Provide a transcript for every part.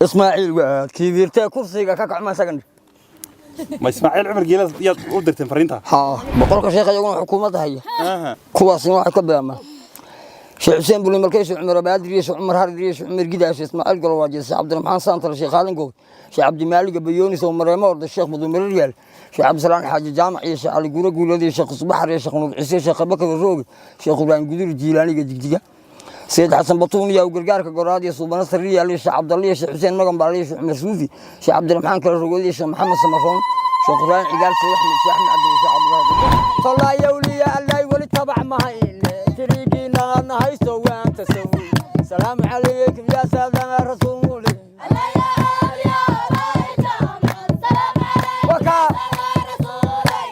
Ismaaciil waad kiibirtee, kursiga ka kacma isagan. Ma Ismaaciil Cumar Geele yaad u dirteen fariinta? Haa, 100-ka sheekh iyaguna xukuumadda haya. Kuwaasna waxay ka bilaabmaan Sheekh Xuseen Bulimalkey, Sheekh Cumar Abaadir iyo Sheekh Cumar Harir iyo Sheekh Cumar Gidaash, Ismaaciil Golowaaje, Sheekh Cabdiraxmaan Saantal, Sheekh Aadan Goog, Sheekh Cabdimaalig Bayoonis oo Mareemo Orda, Sheekh Mudumirir Yaal, Sheekh Cabdisalaan Xaaji Jaamac iyo Sheekh Cali Guure Guuleed iyo Sheekh Subaxar iyo Sheekh Nuur Ciise, Sheekh Abakar Rooge, Sheekh Ibraahim Gudur Jiilaaniga Jigjiga, Sayid Xasan Batuun iyo Gargaarka Goraad iyo Suubana Sarriyaal iyo Sheekh Cabdalle iyo Sheekh Xuseen Magan Baale iyo Sheekh Cumar Suufi, Sheekh Cabdiraxmaan Kala Rogood iyo Sheekh Maxamed Samaroon, Sheekh Ibraahim Cigaal, Sheekh Axmed, Sheekh Axmed Cabdi, Sheekh Cabdullaahi Tollayawliya Allay weli tabac mahayne tirigiina nahaysto waan tasawur. Salaamu calaykum yaa saadana rasuuli. Wakaa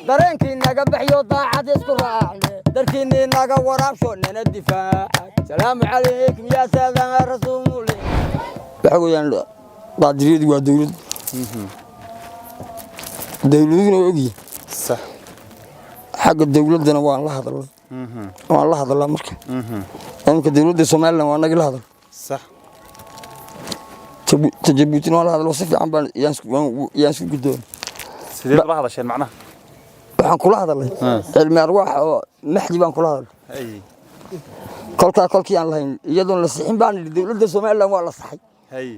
dareenkii naga baxyo, daacad isku raacne, darkiinnii naga waraabsho, nana difaaca. Salaamu calaykum yaa saadana rasuuli. Waxa weeyaan, Qaadiriyadu waa dowlad, dowladuna waa ogyihin. Xagga dowladdana waan la hadalnay, waan la hadalaa. Marka imika dowladda Somaliland waa nagila hadal. Ta Jabuutina waan la hadlo, si fiican baan yaan isku guddoon. Sidee ula hadasheen macnaha? Waxaan kula hadalnay cilmi arwaax oo Maxdi baan kula hadalnay. Kolkaa kolkii aan lahayn iyadoon la sixin baan idhi dowladda Somaliland waa la saxay.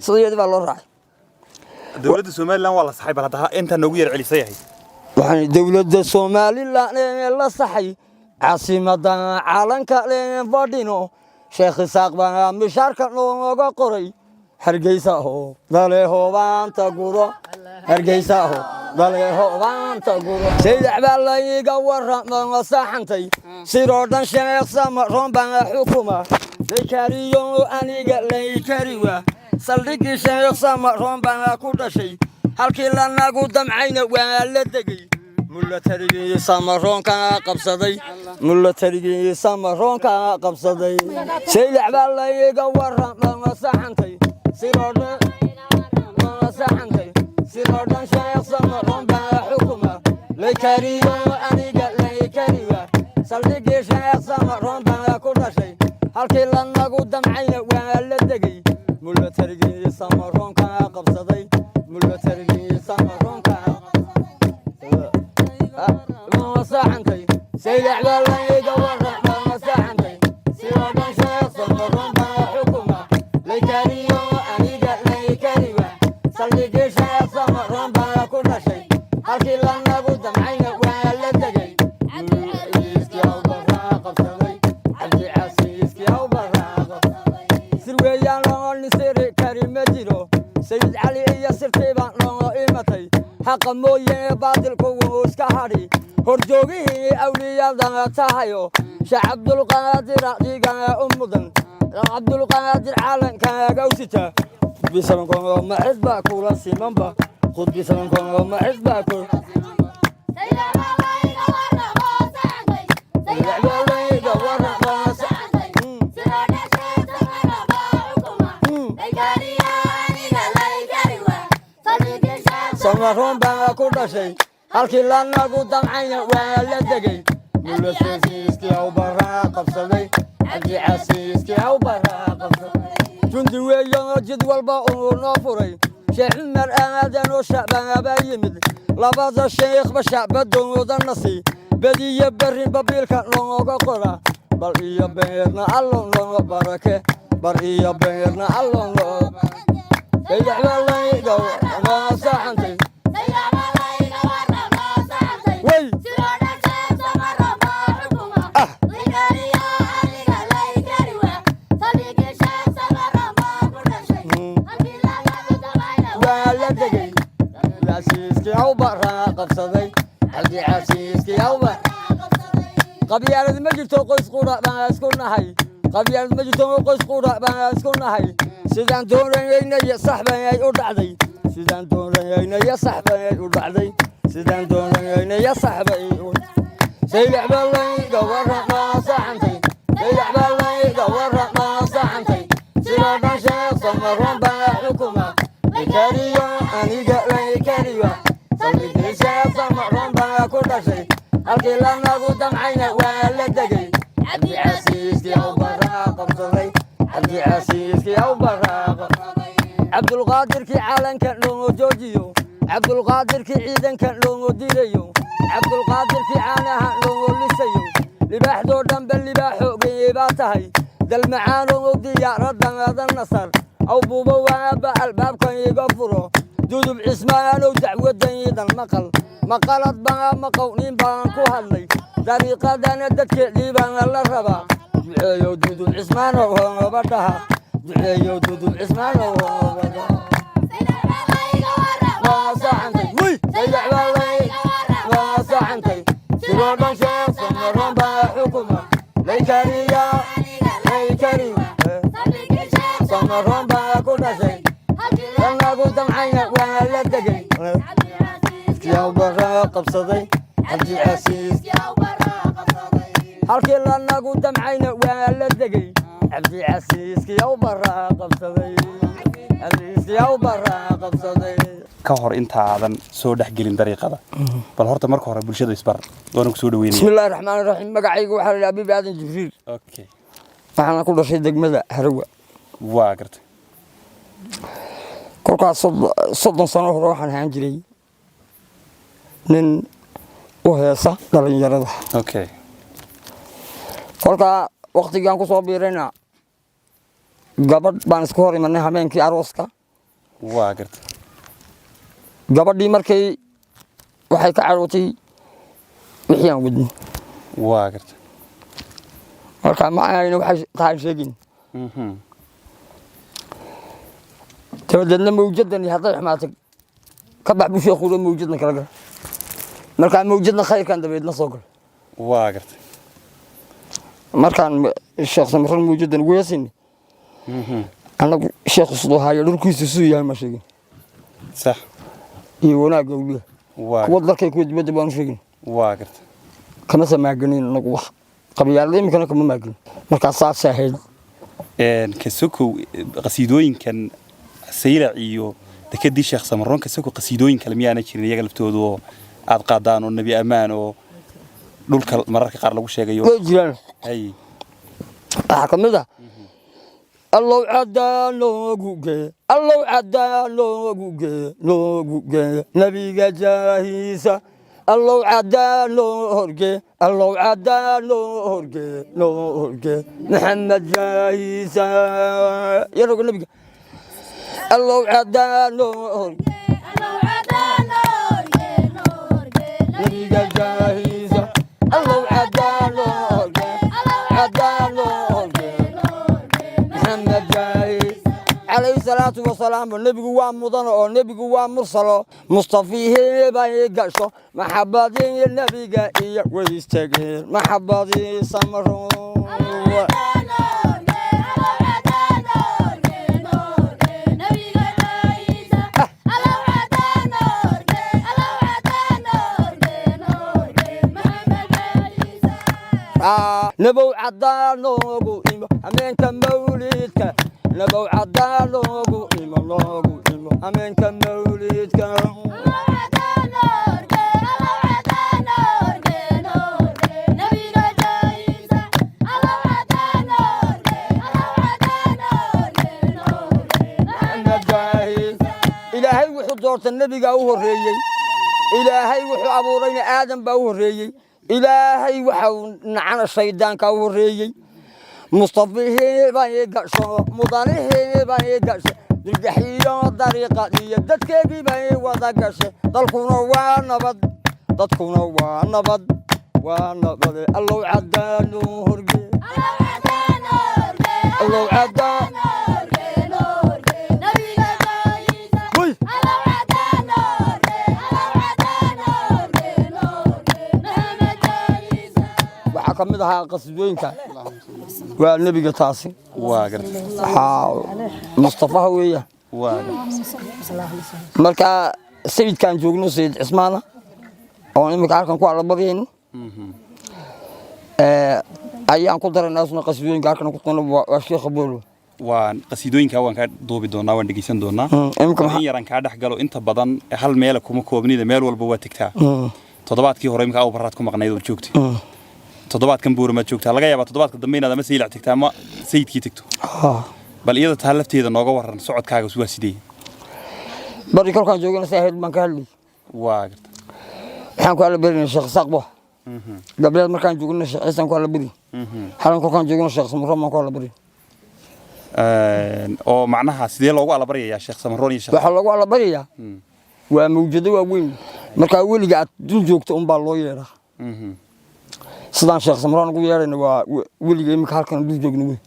Sida iyadii baa loo raacay. Dowladda Somaliland waa la saxay, bal hadda intaa noogu yar celisa yahay. Waxaan dowladda Somaliland ee la saxay, caasimadda caalanka leen fadhino, Sheekh Isaaq baa mishaarka nooga qoray. Hargeysa ho dale hoobaanta guro, Hargeysa ho dale hoobaanta guro. Saydax baa layga warrama saxantay, siroo dhan Sheekh Samaroon baa xukuma. Laykariyo aniga laykariwa, saldhiggii Sheekh Samaroon baa ku dhashay. Halkii lanagu damcayna waa la degay, mulatarigii Samaroonka qabsaday, mulatarigii Samaroonka qabsaday. Saylac baa layga warrama saxantay, siroo dhan saxantay, siroo dhan Sheekh Samaroon baa xukuma. Laykariyo aniga laykariwa, saldhiggii Sheekh Samaroon baa ku dhashay. Halkii lanagu damcayna waa la degay, mulatarigii Samaroonka qabsaday, mulatarigii Samaroonka saxantay. Saylac baa layga warrama saxantay, siroo dhan Sheekh Samaroon baa xukuma. Laykariyo aniga laykariwa, saldhigii Sheekh Samaroon baa ku dhashay. Halkii lanagu damcayna waa la degay, Cabdicasiiskii awbaraa qabsaday, Cabdicasiiskii awbaraa qabsaday. Sir weeyaan loo nisiri kari ma jiro, Sayid Cali iyo sirtii baa noo imatay. Xaqa mooye baadilku wuu iska hadhi. Horjoogihii awliyada tahayo, Sheekh Cabdulqaadir adiga u mudan, Cabdulqaadir caalankaaga u sita. Khudbi ma cid baa kula simanba? Khudbi ma cid baa kula Samaroon baa ku dhashay? Halkii lanagu damcayna waa la degay, mulasasiiskii awbaraa qabsaday, Cabdicasiiskii awbaraa qabsaday. Jundi weeyo jid walba uu noo furay Sheekh Cumar Aadan oo shacbaabaa yimid. Labada sheekhba shacbadooda nasi badiyo berrinba biilka nooga qora. Bal iyo beerna Allo noo barake, bar iyo beerna Allo noo. Saydaxbalayga saxantay wey. Ah. Waa la degay, Cabdicasiiskii awbaraa qabsaday, Cabdicasiiskii awba. Qabyaalad ma jirto, qoys qura baan isku nahay. Qabyaalad ma jirto, qoys qura baan isku nahay. Sidaan doonaynaya sax bay u dhacday, sidaan doonaynaya sax bay u dhacday, sidaan doonaynaya sax bay u. Saylac baa layga warrama saxantay, Saylac baa layga warrama saxantay, sidoo dhan Sheekh Samaroon baa xukuma. Laykariyo aniga laykariyo, saldhigii Sheekh Samaroon baa ku dhashay. Halkii lanagu damcayna waa la degay, Cabdicasiiskii awbaraa qabsaday, Cabdicasiiskii awbaraa qabsaday. Cabdulqaadir. Cabdulqaadirkii caalanka loomo joojiyo, Cabdulqaadirkii ciidanka loomo dilayo, Cabdulqaadirkii caanaha loomo lisayo, libaaxdoo dhanba libaaxoogeye baa tahay. Dalmacaanow diyaaradda nasar aw buubo waaba albaabkan iga furo. Dudub Cismaanow, dacwadaydan maqal, maqalad baa maqownin baan ku hadlay, dariiqadana dadkeedii baan la rabaa. Duceeyow Dudub Cismaanow hobadhaha, duceeyow Dudub Cismaanow hobadhaha. Waa saxantay wuy, Saylac baa lay, waa saxantay sidoo dhan. Sheekh Samaroon baa xukuma laykariya, laykari Samaroon baa ku dhashay, lanagu damcayna waa la degay. Bara qabsaday Cabdicasiis, halkii lanagu damcayna waa la degay. Cabdicasiiskiyaw baraa qabsaday, Cabdicasiiskiyaw baraa qabsaday. Ka hor intaadan soo dhex gelin dariiqada, bal horta marka hore bulshada isbar, waana ku soo dhaweynaya. Bismi illaahi raxmaani raxiim. Magacayga waxaa la yidhaha Abiib Aadan Jibriil. Waxaana ku dhashay degmada Harawa. Waa gartay. Kolkaas 30 sano hore waxaan ahaan jiray nin u heesa dhalinyarada. Kolkaa waktigaan ku soo biirayna gabadh baan isku hor imanay habeenkii arooska. Waa gartay. Gabadhii markay waxay ka carootay wixii aan wadnay. Waa gartay. Marka ma ahayna waxay tahay sheegin. Dabadeedna mawjadani hadday xumaatay ka bax buu sheekhu, mawjadna kala gal. Markaa mawjadna khayrkan dabeedna soo gal. Waa gartay. Markaan Sheekh Samaroon mawjadan ugu heesaynay, annagu sheekhu siduu haayo dhulkiisu siduu yahay ma sheegin iyo wanaagga uu leeyahay. Kuwa dalkay, kuwa dibadda baanu sheegin. Waa gartay. Kama samaaganin anagu wax qabyaalada, iminkana kama maagin. Markaa saasay ahayd. Kasokow qasiidooyinkan Saylac iyo dekadii Sheekh Samaroon, kasokow qasiidooyin kale miyaana jirin iyaga laftoodu oo aad qaadaan, oo nebi ammaan oo dhulka mararka qaar lagu sheegayo? Way jiraan. Hay. Waxaa ka mid ah: Allow caddaa noogu gee, Allow caddaa noogu gee, noogu gee nebiga jaahiisa, Allow caddaa noo horgee, Allow caddaa noo horgee, noo horgee Maxamed jaahiisa, yaroga nebiga, Allow caddaa noo horgee nebiga jaahiisa, Allow caddaa noo horgee, caddaa noo horgee Maxamed jaahiisa calayhi salaatu wasalaam. Nebigu waa mudan oo nebigu waa mursalo, Mustafihii bay gasho maxabadii nebiga iyo waystageen maxabadii Samro. Nabow caddaa noogu imo hameenka mawliidka, nabow caddaa noogu imo, noogu imo hameenka mawliidka. Ilaahay wuxuu doortay nebigaa u horreeyey. Ilaahay wuxuu abuurayna Aadan baa u horreeyey. Ilaahay waxa uu nacana shaydaankaa u horreeyey. Mustafihii bay gasho, mudanihii bay gashay, dilgaxiyo dariiqad iyo dadkeegii bay wada gashay. Dalkuna waa nabad, dadkuna waa nabad, waa nabade. Allow cadaanu horge, Allow cadaan. Huy! Waxaa ka mid ahaa qasiidooyinka waa nebiga taasi. Waa gartay. Waxaa Mustafaha weeya. Waa gartay. Marka sayidkaan joogno, Sayid Cismaana oon iminka halkan ku allabaryayno, ayaan ku daraynaa isna qasiidooyinka halkan ku qono, waa Sheekha Boolo. Waan qasiidooyinkaa waan kaa duubi doonaa, waan dhegeysan doonaa. Iminka in yaraan kaa dhex galo, inta badan hal meela kuma koobnida, meel walba waa tegtaa. Toddobaadkii hore imika Awbaraad ku maqnayd oo joogtay, toddobaadkan Buuramaad joogtaa, laga yaabaa toddobaadka dambe inaad ama Saylac tegtaa ama sayidkii tegto. Bal iyada taa lafteeda nooga waran, socodkaaga waa sidee? Bari kolkaan joogana si ahayd baan ka hadlayay. Waa garta. Waxaan ku alla barinay Sheekh Isaaq bo. Gabdheed markaan joogna Sheekh Ciisaan ku alla bari. Halan kolkaan joogna Sheekh Samaroon baan ku alla bari. Oo macnaha sidee loogu alabaryayaa Sheekh Samaroon iyo Sheekh Waxaa loogu alla baryayaa waa mawjado waaweyn. Markaa weliga aad dul joogto unbaa loo yeedhaa. Sidaan Sheekh Samaroon ugu yeedhayna waa weliga iminka halkan dul joogna wey.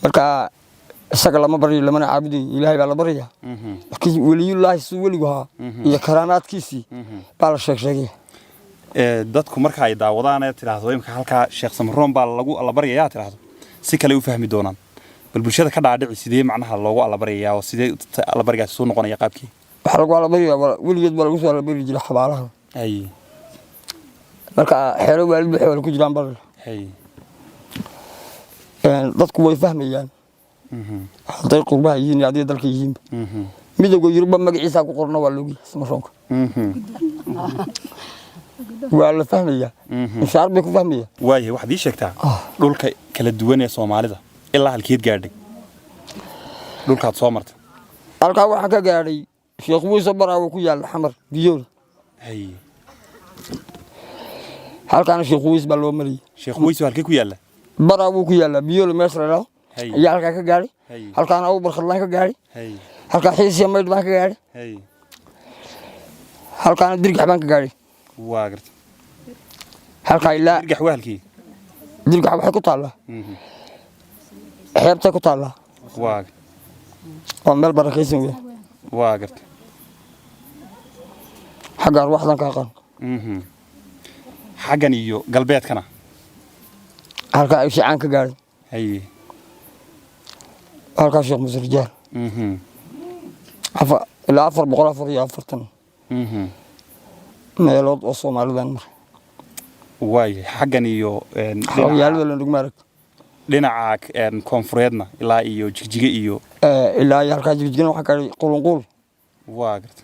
Marka isaga lama baryo, lamana caabudayo, Ilaahay baa la baryayaa. Laakiin weliyullaahi siduu weligu ahaa iyo karaamaadkiisii baa la sheeg sheegaya. Dadku marka ay daawadaan ee tidhaahdo imika halkaa Sheekh Samaroon baa lagu allabaryayaa tidhaahdo, si kale u fahmi doonaan. Bal bulshada ka dhaadhici, sidee macnaha loogu allabaryayaa oo sidee allabarigaasi soo noqonaya qaabkii? Waxaa lagu allabaryayaa, weligeed baa lagu soo allabari jiray xabaalaha. Marka xeero waalid waxay wala ku jiraan bal. Dadku way fahmayaan hadday qurbaha yihiin iyo hadday dalka yihiinba. Midowga Yurubba magaciisa ku qorna waa loogi Samaroonka. Waa la fahmayaa, inshaar bay ku fahmayaan. Waayahay, waxaad ii sheegtaa dhulka kala duwan ee Soomaalida ilaa halkeed gaadhay, dhulkaad soo martay? Halkaa waxaan ka gaadhay Sheekh Wiiso Baraawo ku yaalla Xamar Biyool. Halkaana Sheekh Wiis baa loo mariyey. Sheekh Weyso halkee ku yaalla? Baraawuu ku yaallaa Biyool, meesha la dhaho. Ayaa halkaa ka gaadhay. Halkaana Abu Barkhadlaan ka gaadhay. Halkaa Xiisiya Maydh baan ka gaadhay. Halkaana Dirgax baan ka gaadhay. Waa garta. Halkaa ilaa Dirgax waa halkii? Dirgax waxay ku taallaa xeebtay ku taallaa. Waa Waa meel barakaysan wey. Waa garta. Xagga arwaaxdan ka aqaan. Xaggan iyo galbeedkana? Halkaa ay shicaan ka gaadhay. Halkaa Sheekh Muuse Rijaal. Ilaa 444 meelood oo Soomaalidan maray. Waayahay, xaggan iyo Xawayaalada la nugma arag. Dhinaca koonfureedna ilaa iyo Jigjige iyo Ilaa iyo halkaa Jigjigana waxaa gaadhay Qulunquul. Waa garta.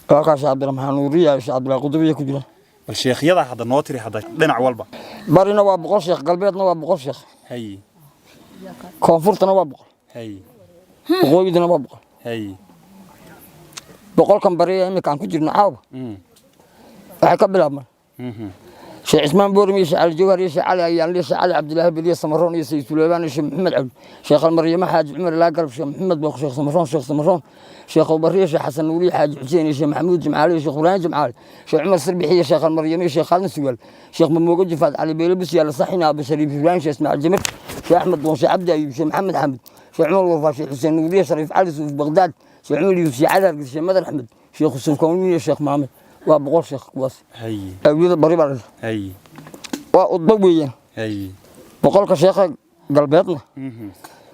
Halkaa Sheekh Cabdiraxmaan Nuuriya, Sheekh Cabdillaahi Qudubiya ku jira. Bal sheekhyada hadda noo tiri hadda dhinac walba. Barina waa 100 sheekh, galbeedna waa 100 sheekh. Koonfurtana waa 100. Waqooyidana waa 100. 100-kan bariya iminka aan ku jirno caawa waxay ka bilaabmaan Sheekh Cismaan Boormi iyo Sheekh Cali Jawhar iyo Sheekh Cali Ayaan iyo Sheekh Cali Cabdilaahi Beliye Samaroon iyo Sayid Suleymaan iyo Sheekh Maxamed Cabdi, Sheekh Almaryamo Xaaji Cumar Ilaa Garab, Sheekh Maxamed Booq, Sheekh Samaroon, Sheekh Samaroon, Sheekh Abubakar iyo Sheekh Xasan Nuuriye Xaaji Xuseen iyo Sheekh Maxamuud Jimcaale iyo Sheekh Ibraahim Jimcaale, Sheekh Cumar Sarbixi iyo Sheekh Almaryamo iyo Sheekh Khaalid Sugaal, Sheekh Mamoogo Jifaad Cali Beele Busyaal Saxina Abu Shariif Ibraahim, Sheekh Ismaaciil Jamir, Sheekh Axmed Doon, Sheekh Cabdi Ayuub, Sheekh Maxamed Xamed, Sheekh Cumar Warfaa, Sheekh Xuseen Nuuriye, Shariif Cali Suuf Baqdaad, Sheekh Cumar Yuusuf, Sheekh Cali Hargeysa, Sheekh Madar Axmed, Sheekh Yusuf Kawniye iyo Sheekh Maamed. Waa 100 sheekh kuwaas. Awliyada bari baa la waa udba weeyaan. 100-ka sheekha galbeedna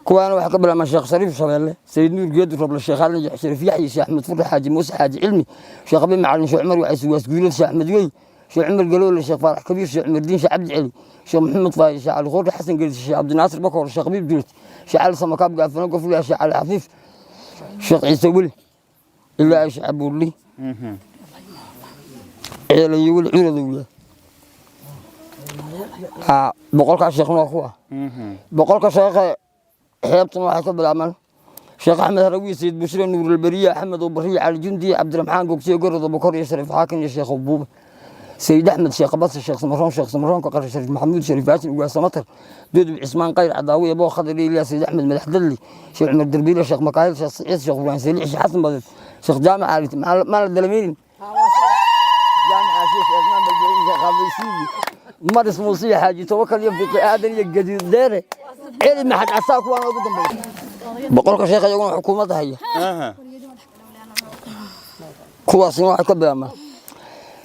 kuwaana waxaa ka bilaabmaan Sheekh Shariif Shabeelle, Sayid Nuur Geedu Roble, Sheekh Xaalin Shariif Yaxye, Sheekh Axmed Furre, Xaaji Muuse Xaaji Cilmi, Sheekh Abi Macalin, Sheekh Cumar Wacaysi Waasguulad, Sheekh Axmed Wey, Sheekh Cumar Galoole, Sheekh Faarax Kabiir, Sheekh Cumar Diin, Sheekh Cabdi Celi, Sheekh Maxamed Faahi, Sheekh Cali Khoorre, Xasan Gelis, Sheekh Cabdinaasir Bakor, Sheekh Habiib Dulad, Sheekh Cali Samakaab Gaafano Gofulya, Sheekh Cali Xafiif, Sheekh Ciise Weli ilaa Sheekh Abuurli Ceelayo Weli Curadowya. 100-kaa sheekhna waa kuwa. 100-ka sheekha xeebtuna waxay ka bilaabmaan Sheekh Axmed Harawi, Sayid Bushre, Nuurulberiye, Axmed Ubariye, Cali Jundi, Cabdiraxmaan Gogsiyo, Gorod Bokor iyo Shariif Xaakin iyo Sheekh Buube, Sayid Axmed, Sheekh Bas, Sheekh Samaroon, Sheekh Samaroonka Qare, Shariif Maxamuud, Shariif Haasin, Ugaas Samatar, Doodub Cismaan Qayr Cadaawiye, Boo Khadar Ilya, Sayid Axmed Madax Dadli, Sheekh Cumar Darbiile, Sheekh Makaayil, Sheekh Siciid, Sheekh Ibraahim Saliix, Sheekh Xasan Badeed, Sheekh Jaamac Cali maa la dalameynin Jaamac Sheekh Cismaan Baljeeri, Sheekh Qabaysiidi, Maris Muuse, Xaaji Tawakal iyo Fiqi Aadan iyo Gadiid Dheere Celi Maxad Casaa. Kuwaan ugu dambeeya 100-ka sheekh iyaguna xukuumadda haya. Kuwaasina waxay ka bilaabmaan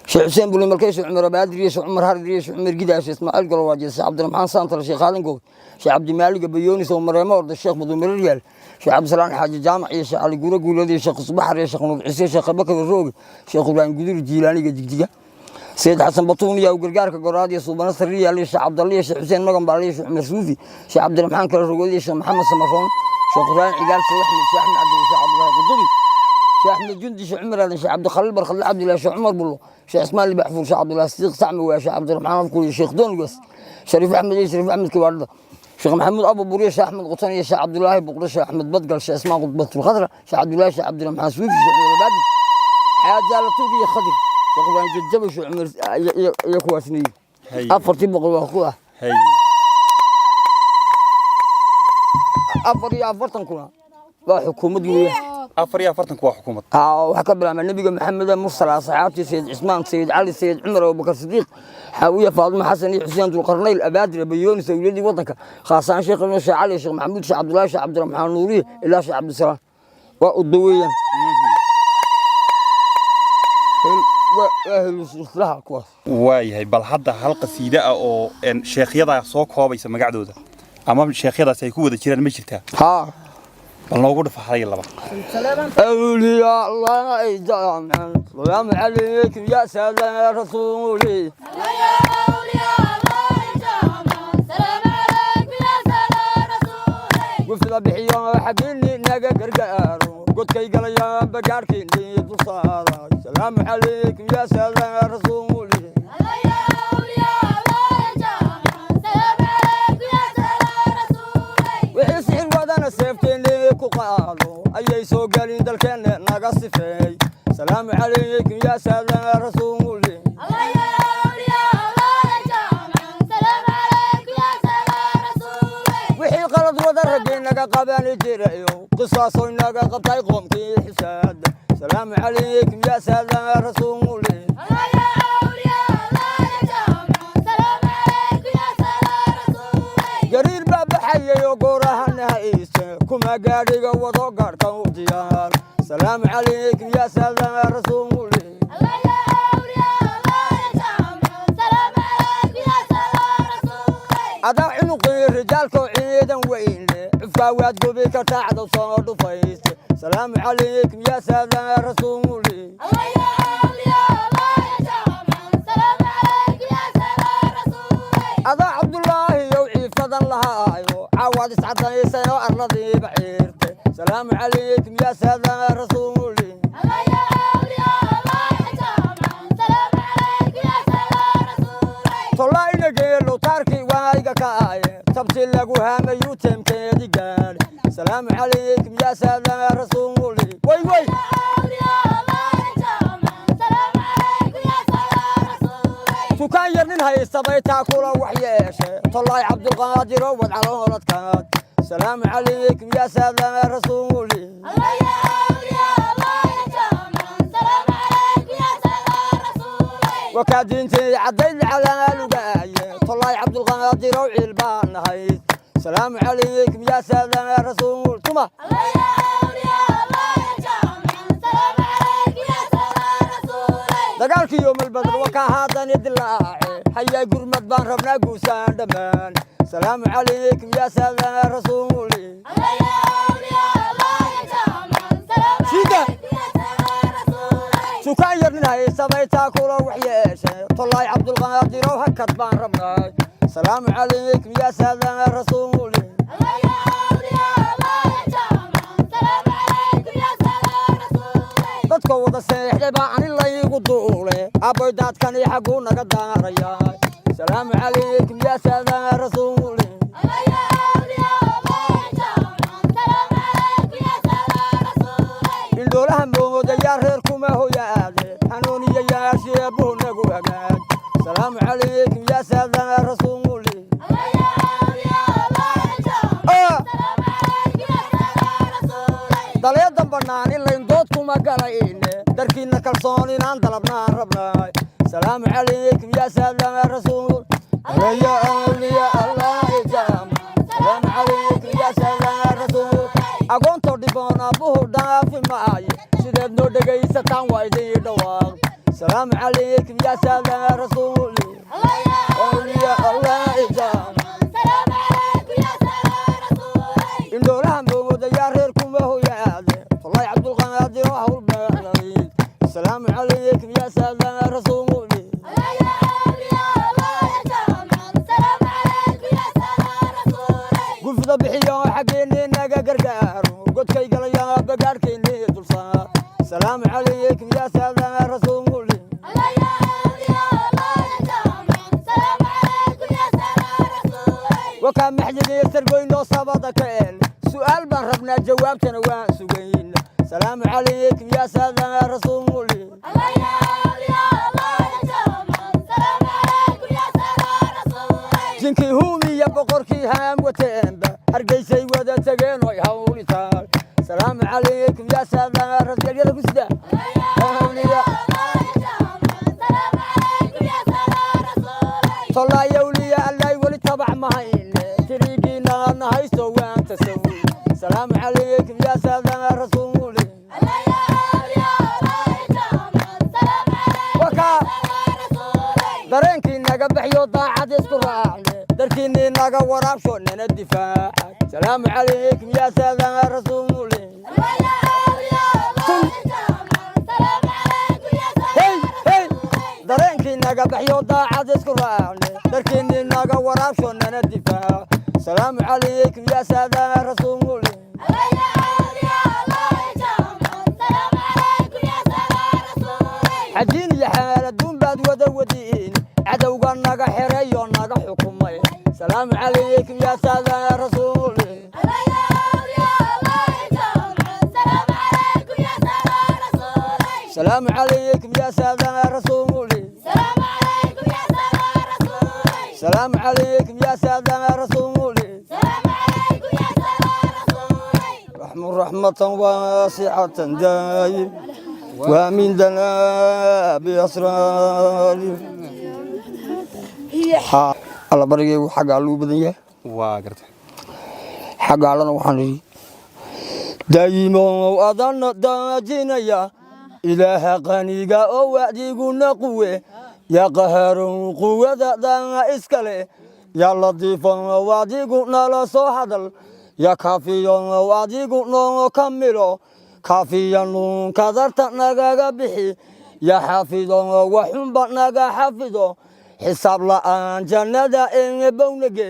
Sheekh Xuseen Buli Malkey, Sheekh Cumar Abaadir iyo Sheekh Cumar Harir iyo Sheekh Cumar Gidaa, Sheekh Ismaaciil Golowaaje, Sheekh Cabdiraxmaan Saantal, Sheekh Khaalin Goob, Sheekh Cabdimaalig Bayoonis oo Mareemo Orda, Sheekh Madumirar Yaal, Sheekh Cabdisalaan Xaaji Jaamac iyo Sheekh Cali Guure Guuleed iyo Sheekh Usbaxar iyo Sheekh Nuur Ciise, Sheekh Abakar Rooge, Sheekh Ibraahim Gudur Jiilaaniga Jigjiga, Sayid Xasan Batuun iyo Gargaarka Goraad iyo Suubana Sarriyaal iyo Sheekh Cabdalle iyo Sheekh Xuseen Magan Baale iyo Sheekh Cumar Suufi, Sheekh Cabdiraxmaan Kala Rogood iyo Sheekh Maxamed Samaroon, Sheekh Ibraahim Cigaal, Sheekh Axmed, Sheekh Axmed Cabdi, Sheekh Cabdullaahi Qudubi, Sheekh Axmed Jundi, Sheekh Cumar Aadan, Sheekh Cabdikhaliil Barkhadle Cabdillahi, Sheekh Cumar Bullo, Sheekh Ismaan Libaxfuur, Sheekh Cabdullaahi Sidiiq Sacmi waa Sheekh Cabdiraxmaan Afkuur iyo Sheekh Doongaas, Shariif Axmed iyo Shariif Axmed Kibaadhada. Sheekh Maxamuud Abu Buriye, Sheekh Axmed Qutan iyo Sheekh Cabdulaahi Buqdho, Sheekh Axmed Badgal, Sheekh Ismaan Qudbatul Khadra, Sheekh Cabdulaahi, Sheekh Cabdiraxmaan Suufi, Sheekh Walabaadi, Xaajaala Tuug iyo Khadir, Sheekh Ibraahim Jajabo, Sheekh Cumar iyo kuwaasna 400 waa ku ah. 44-kuna waa xukuumad weeyaan. 44-ku waa xukuumad. Waxaa ka bilaabma Nebiga Maxamed mursal, asxaabtii Sayid Cismaan, Sayid Cali, Sayid Cumar, Abubakar Sidiiq, Xaawiya, Faadimo, Xasan iyo Xuseen, Dulqarnayl, Abaadir, Abayoonis, awliyadii waddanka, khaasaan Sheekh Ibn Sheekh Cali, Sheekh Maxamuud, Sheekh Cabdullaahi, Sheekh Cabdiraxmaan Nuuriye ilaa Sheekh Cabdisalaam waa uddo weeyaan. Waa ahlu kuwaas. Waayahay, bal hadda hal qasiide ah oo sheekhyadaa soo koobaysa magacdooda ama sheekhyadaas ay ku wada jiraan ma jirtaa? Haa. Bal noogu dhafa hal iyo laba. أولياء الله جامعا، السلام عليكم يا سادة رسولي. يا أولياء الله جمعا، سلام عليكم يا سلام رسولي. Gufida bixiyo xaggiinni naga gargaaro, godkay galayaan bagaarkiinni dul saara. Salaamu calaykum yaa saada rasuuli. يا أولياء الله جمعا، سلام عليكم يا سلام رسولي. Wixii sixir wadana seefteenni ku qaado ayay soo gelin dalkeenna naga sifeey. Salaamu calaykum yaa saada rasuuli. يا أولياء الله جمعا، سلام عليكم يا سلام رسولي. Wixii qalad wada raggii naga qabani jirayo qisaasoy naga qabtay qoomkii xisaada. Salaamu calaykum yaa saada rasuuli. يا أولياء الله جمعا، سلام عليكم يا سلام رسولي. Gariir baa baxayayo goorahana hayse kuma gaadhiga wado gaadhka u diyaar. Salaamu calaykum yaa saada rasuuli. يا أولياء الله جمعا، سلام عليكم يا سلام رسولي. Adaa cunuqii rijaalkoo ciidan weynle cufkaa waad gubi kartaa cadow soo dhufayste. Salaamu calaykum yaa saada rasuuli. يا أولياء الله جمعا، سلام عليكم يا سلام رسولي. Adaa Cabdulaahi yow ciifadan lahaayo caawaad iscadaysay oo arladiiba ciirte. Salaamu calaykum yaa saada rasuuli. يا أولياء الله جمعا، سلام عليكم يا سلام رسولي. Tollaa inageelo taarkii waayga ka aaye tabti lagu haamayu teemkeedi gaadh. Salaamu calaykum yaa saada rasuuli. Way way. يا أولياء الله جمعا، سلام عليكم يا سلام رسولي. Tukaan yar nin haystabay taa kula wax yeeshe. Tollaay Cabdulqaadir oo wad calooladkaad. Salaamu calaykum yaa saada rasuuli. يا أولياء الله جمعا، سلام عليكم يا سلام رسولي. Wakaa diintii caddayd calaalugaaye. Tollaay Cabdulqaadir oo ciil baan nahayd. Salaamu calaykum yaa saada rasuul tuma. يا أولياء الله جمعا، سلام عليكم يا سلام رسولي. Dagaalkii yoomalbadr wakaa haadani dilaace hayaa gurmad baan rabnaa guusaan dhammaan. Salaamu calaykum yaa saada rasuuli. يا أولياء الله جمعا، سلام Sida. عليكم يا سلام رسولي. Tukaan yar nin haystabay taa kula wax yeeshe. Tollaay Cabdulqaadir oo hakad baan rabnaa. Salaamu calaykum yaa saada rasuuli. يا أولياء الله جمعا، سلام عليكم يا سلام رسولي. Dadka wada seexday baa ani laygu duule abboy daadkani xagguu naga daarayaa. Salaamu calaykum yaa saada rasuuli. يا أولياء الله جمعا، سلام عليكم يا سلام رسولي. Indhoolaha moodayaa reer kuma hoyaade hanuuniya yaasheebuhu nagu hagaag. Salaamu calaykum yaa saada rasuuli. يا أولياء الله جمعا، Ah! سلام عليكم يا سلام رسولي. Daleedan bannaan ilayn dood kuma galayne darkiinna kalsoon inaan dalabnaan rabnaay. Salaamu calaykum yaa saada rasuul. Ya awliya Allahi jaam, salaamu calaykum yaa saada rasuul. Agoontoo dhiboon aabbuhu dhaafi maaye sideed noo dhegaysataan waa idin dhawaaq. Salaamu calaykum yaa saada rasuul. يا awliya Allahi jaam سلام عليكم يا سلام رسولي. Indhoolaha moodayaa reer kuma hoyaade. Tollay Cabdulqaadir oo hawl baanayd. Salaamu calaykum yaa saada rasuuli. يا أولياء الله جمعا، سلام عليكم يا سلام رسولي. Gufda bixiyo xaggeennii naga gargaaro godkay galayaa bagaarhkeennii dulsaar. Salaamu calaykum yaa saada rasuuli. يا أولياء الله جمعا، سلام عليكم يا سلام رسولي. Wakaa maxdigiisa. Rabnaa jawaabtana waan sugayna. Salaamu calaykum yaa saada rasuuli. الله يا أولياء الله جمعا، سلام عليكم يا سادة رسولي. Jinkii huumiya boqorkii haam wateenba Hargeysay wada tageen oy hawlitaan. Salaamu calaykum yaa saada rasuulyada ku sida. الله يا أولياء الله جمعا، سلام عليكم يا سادة رسولي. Tolaayowliya allay weli tabac mahayne tirigiina nahaysto waan tasawi. Salaamu calaykum yaa saada rasuuli. الله يا أولياء الله جمعا، سلام عليكم Wakaa يا سادة رسولي. Dareenkii naga baxyo daacad isku raacne darkiinnii naga waraabsho nana difaaca. Salaamu calaykum yaa saada rasuuli. الله يا أولياء الله جمعا، سلام عليكم يا Hey سادة hey رسولي. Dareenkii naga baxyo daacad isku raacne darkiinnii naga waraabsho nana difaaca. Salaamu calaykum yaa saada rasuuli. الله يا أولياء الله جمعا، سلام عليكم يا سادة رسولي. Xajiin iyo xaaladuun baad wada wadiin cadowga naga xereeyo naga xukumay. Salaamu calaykum yaa saada rasuuli. الله يا أولياء الله جمعا، سلام عليكم يا سادة رسولي. Salaamu calaykum yaa saada rasuuli. سلام عليكم يا سادة رسولي. Salaamu calaykum yaa saada rasuuli. سلام عليكم يا سادة رسولي. رحم رحمة واسعة دائم ومن دنا بأسرار alla barigaygu xagga alluu badan yahay. Waa gartay. Xagga allana waxaan idhi daayimow adana daajinaya ilaaha qaniga oo wacdiguna quwe yaa qaharow quwada dana iskale yaa latiifo adigu nala soo hadal yaa kaafiyo adigu noo kamilo kaafiya nuun kadarta nagaga bixi yaa xaafido waxunba naga xafido xisaab la'aan jannada eebownage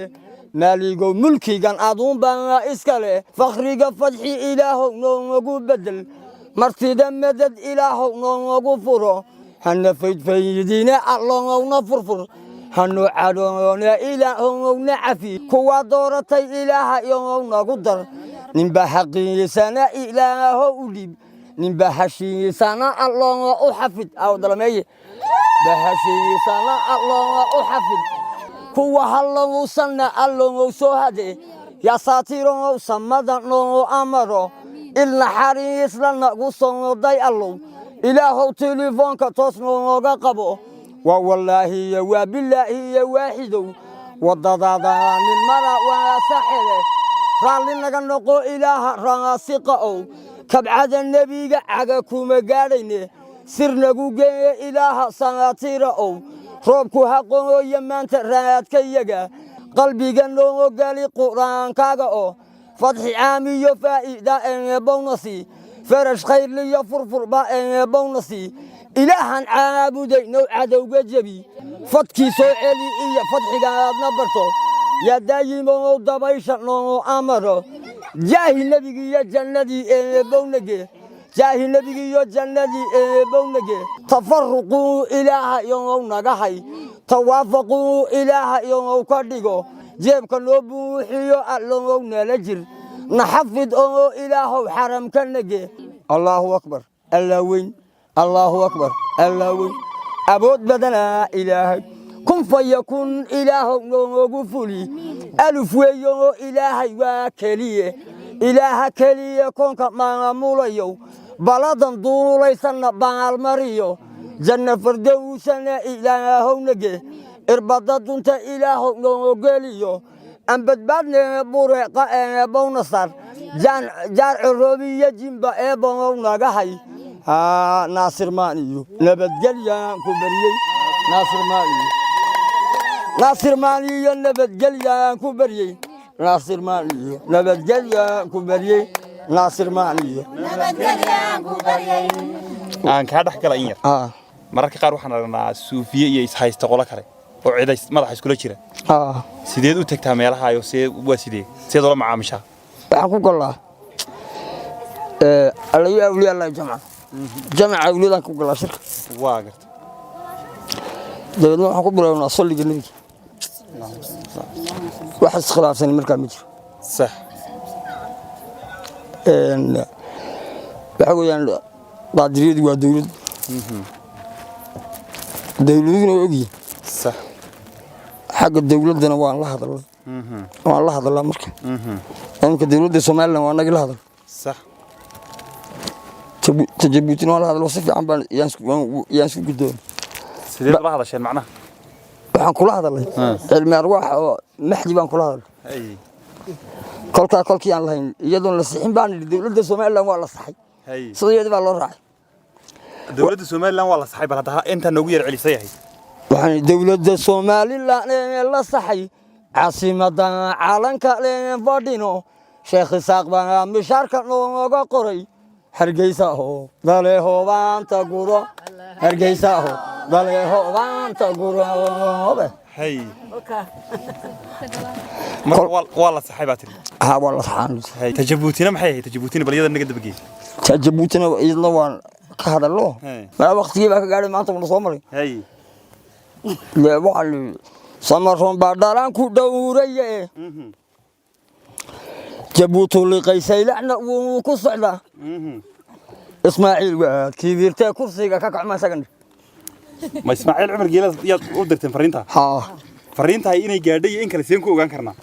maaligow mulkigan aduunbaa iskale fakhriga fadxi ilaahow noogu bedel martida madad ilaahow noogu furo hana faydfaydine allowna furfur hanu cadhoone ilaahowna cafi kuwa dooratay ilaaha yow nagu dar ninba xaqiisana ilaaho u dhiib ninba hashiisana alloo u xafid awdalameeye bahashiisana alloo u xafid kuwa hallowsanna allow soo hade yaa saatirow samada noo amaro il naxariisla nagu soo day allow ilaahow telefoonka toos nooga qabo waa wallaahiyo waa bilaahiyo waaxidow waddadaada nin mara waa saxele raalli naga noqo ilaaha raasiqa ow kabcada nebiga caga kuma gaadhayne sir nagu geeye ilaaha sanaatira ow roobku haqooya maanta raadkayaga qalbiga noo gali qur-aankaaga oo fadxi caamiyo faa'iida eebownasi farash khayrliyo furfurba eebownasi ilaahan caabudaynow cadowga jebi fadkii soo celi iyo fadxigaadna barto yaa daayimow dabaysha noo amaro jaahi nebigiiyo jannadii eebownage jaahi nebigiiyo jannadii eebownage tafaruquu ilaaha yow naga hay tawaafaquu ilaaha yow ka dhigo jeebka noo buuxiyo allow nala jir naxafid oo ilaahow xaramka nage. Allaahu akbar, allaa weyn, allaahu akbar, allaa weyn, awood badanaa ilaahay kun fayakun ilaahow noogu fuli aluf weeyo ilaahay waa keliye ilaaha keliye koonka maamulayow baladan duulaysanna baalmariyo janna fardowsana ilaahow nage irbada dunta ilaahow noo geliyo aan badbaadne bureeqa eebowna sar jaar coroobiyo jimba eebow naga hay. Naasir maan iyo nabadgelyaan ku baryey naasir maan iyo naasir maan iyo nabadgelyaan ku baryey naasir maan iyo nabadgelyaan ku baryey naasir maan iyo Aan kaa dhex gala in yar. Mararka qaar waxaan aragnaa suufiye iyo ishaysta qolo kale oo cidays madaxa iskula jira. Sideed u tagtaa meelaha iyo see waa sidee sideed ula macaamishaa? Waxaan ku golaa allayo awliya allahi jamca jamca awliyadaan ku golaa shirka. Waa gartay. Dabeedna waxaan ku bilownaa salliga nebiga wax iskhilaafsan markaa ma jiro. Sax. Waxa weeyaan, Qaadiriyadu waa dowlad, dowladuna waa ogyihin. Xagga dowladdana waan la hadalnay, waan la hadalaa. Marka imika dowladda Somaliland waa nagii la hadal. Ta Jabuutina waan la hadlo, si fiican baan yaan isku guddoon. Sideed la hadasheen macnaha? Waxaan kula hadalnay cilmi arwaax oo Maxdi baan kula hadalnay. Kolkaa kolkii aan lahayn iyadoon la sixin baan idhi dowladda Somaliland waa la saxay. Sida iyadii baa loo raacay. Dowladda Somaliland waa la saxay, bal hadda intaa noogu yar celisay yahay. Waxaan dowladda Somaliland ee la saxay caasimadda caalanka leen fadhino, Sheekh Isaaq baa mishaarka nooga qoray. Hargeysa ho dale hoobaanta guro, Hargeysa ho dale hoobaanta guro. Marka waa la saxay baa tiri. Ha, waa la saxaan. Ta Jabuutina maxay ahayd? Ta Jabuutina bal iyada naga dabagey. Ta Jabuutina iyadna waan ka hadallo. Maa waqtigii baa ka gaadhay, maanta wuna soo maray. Dee waxaan Samaroon baa dhalaan ku dhowraye, Jabuutu liqay, Saylacna wuu ku socdaa. Ismaaciil waa kiibirtee, kursiga ka kacma isagan. Ma Ismaaciil Cumar Geela yaad u dirteen fariinta? Haa. Fariintahay inay gaadhay iyo in kale seen ku ogaan karnaa?